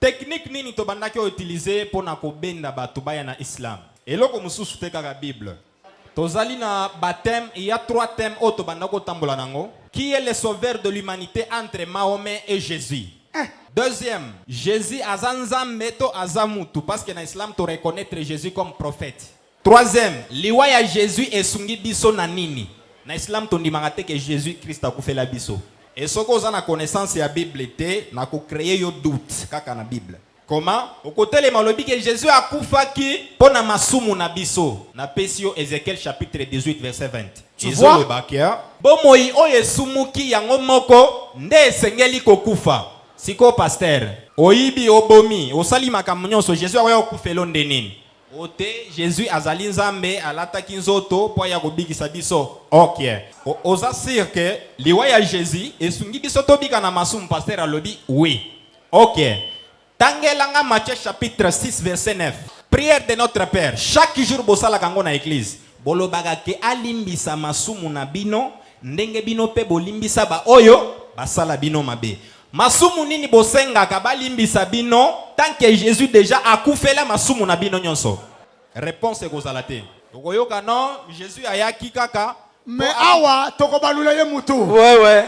Technique nini tobandaki utiliser mpona kobenda bato baya na islam? Eloko mosusu te, kaka Bible. Tozali na bathème, il y a trois thèmes oyo tobanda kotambola nango: qui est le sauveur de l'humanité entre Mahomet et Jésus? Deuxième, Jésus aza Nzambe to aza mutu? Parce que na islam to reconnaître Jésus comme prophète. Troisième, liwa ya Jésus esungi biso na nini? Na islam tondimaka te ke Jésus Christ akufela biso. E soki oza na connaissance ya Bible te, na kocréer yo doute kaka na Bible. Comment okotelema, olobi ke Jésus akufaki mpo na masumu na biso? Napesi yo Ézéchiel chapitre 18 verset 20. Tu vois? Ezolobaki bomoi oyo esumuki yango moko nde esengeli kokufa. Sikoyo pasteur, oyibi, obomi, osali makambo nyonso, Jésus akoya kokufela nde nini? O te, Jésus azali Nzambe, alataki nzoto mpo aya kobikisa biso. Ok, oza sûr ke liwa ya Jésus esungi biso tobika na masumu? Pasteur alobi oui. Ok, tangelanga Matthieu chapitre 6 verset 9, prière de notre Père. Chaque jour bosalaka yango na église, bolobaka ke alimbisa masumu na bino ndenge bino mpe bolimbisa baoyo basala bino mabe. Masumu nini bosengaka balimbisa bino tant que Jésus déjà akufela masumu na bino nyonso? Réponse ekozala te. Okoyoka non, Jésus ayaki kaka. Mais awa tokobalula ye mutu. Ouais.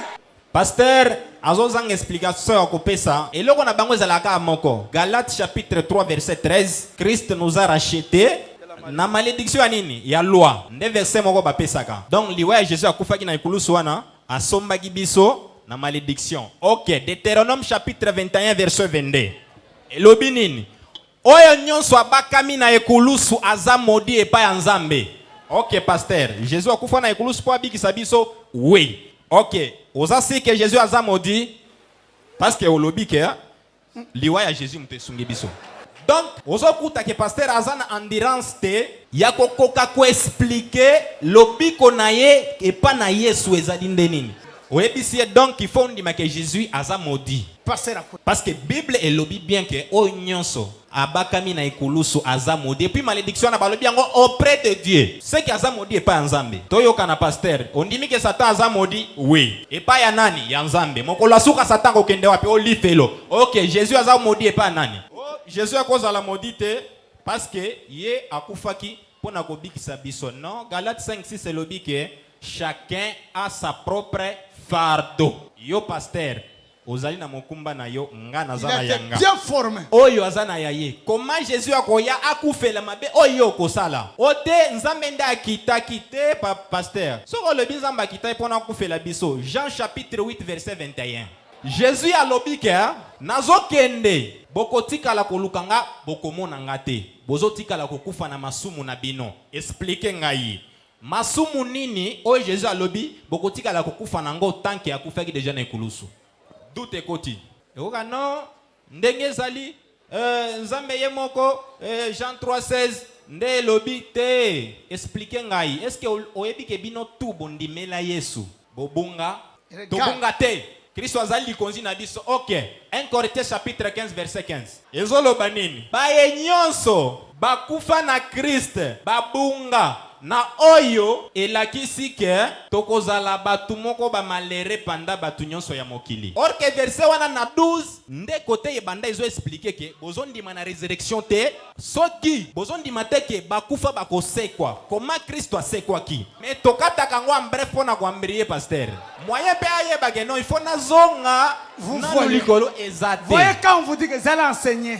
Pasteur azozanga explication ya kopesa. Eloko na bango ezalaka kaka moko: Galates chapitre 3 verset 13, Christ nous a racheté na malédiction ya nini? Ya loi. Nde verset moko bapesaka. Donc liwa ya Jésus akufaki na ekulusu wana, asombaki biso na malédiction. Ok, Deutéronome chapitre 21 verset 22 elobi nini? Oyo nyonso abakami na ekulusu aza maudit epai ya Nzambe. Ok pasteur, Jésus akufa na ekulusu mpo abikisa biso? Oui. Ok, oza sûr ke Jésus aza maudit? Parce que olobi ke liwa ya Jésus moto esungi biso. Donc ozokuta ke pasteur aza na endurance te ya kokoka koexpliquer lobiko na ye epa na Yesu ezali nde nini. Oyebisi ye, donc il faut ondima ke Jésus aza maudit. Pasteur akwe. Parce que Bible elobi bien ke oyo nyonso abakami na ekulusu aza maudit. Et puis malédiction wana balobi yango auprès de Dieu, ce qui aza maudit epai ya Nzambe. Toyoka na pasteur: ondimi ke Satan aza maudit? Oui. Epai ya nani? Ya Nzambe. Mokolo asuka, Satan akokende wapi? Olifelo. Ok, Jésus aza maudit epai ya nani? Oh, Jésus akozala maudit te parce que ye akufaki mpo na kobikisa biso. Non, Galate 5 6 elobi ke chacun a sa propre fardeau. Yo pasteur ozali na mokumba na yo, nga Il naza na a été yanga. bien formé. Oyo aza na ya ye. Koma Jésus akoya akufela mabe oyo okosala o te? Nzambe nde akitaki te. Pasteur, soki olobi Nzambe akitaki mpona akufela biso, Jean chapitre 8 verset 21, Jésus alobi ke nazokende, bokotikala koluka nga, bokomona nga te, bozotikala kokufa na masumu na bino. Expliquer ngai masumu nini oyo Jésus alobi bokotikala kokufa nango tant que akufaki déjà na ekulusu? Doute ekoti, ekoka non, ndenge ezali Nzambe ye moko, Jean 3:16 nde elobi te. Expliquer ngai, est ce que oyebi ke bino tu bondimela Yesu bobunga? Regarde. Tobunga te, Kristo azali likonzi na biso. Ok, 1 Corinthiens chapitre 15 verset 15 ezoloba nini? Baye nyonso bakufa na Kriste babunga na oyo elakisi ke tokozala bato moko bamalere panda bato nyonso ya mokili. Or ke verset wana na 12 nde kote ebanda ezoexpliquer ke bozondima na résurrection te. Soki bozondima te ke bakufa bakosekwa, koma Kristo asekwaki? Mais tokataka yango en bref mpo na koembrouiller pasteur. Moyen mpe ayeba ke non, il faut nazonga Vous nanu voyez. likolo eza te. Voyez, quand on vous dit que vous allez enseigner,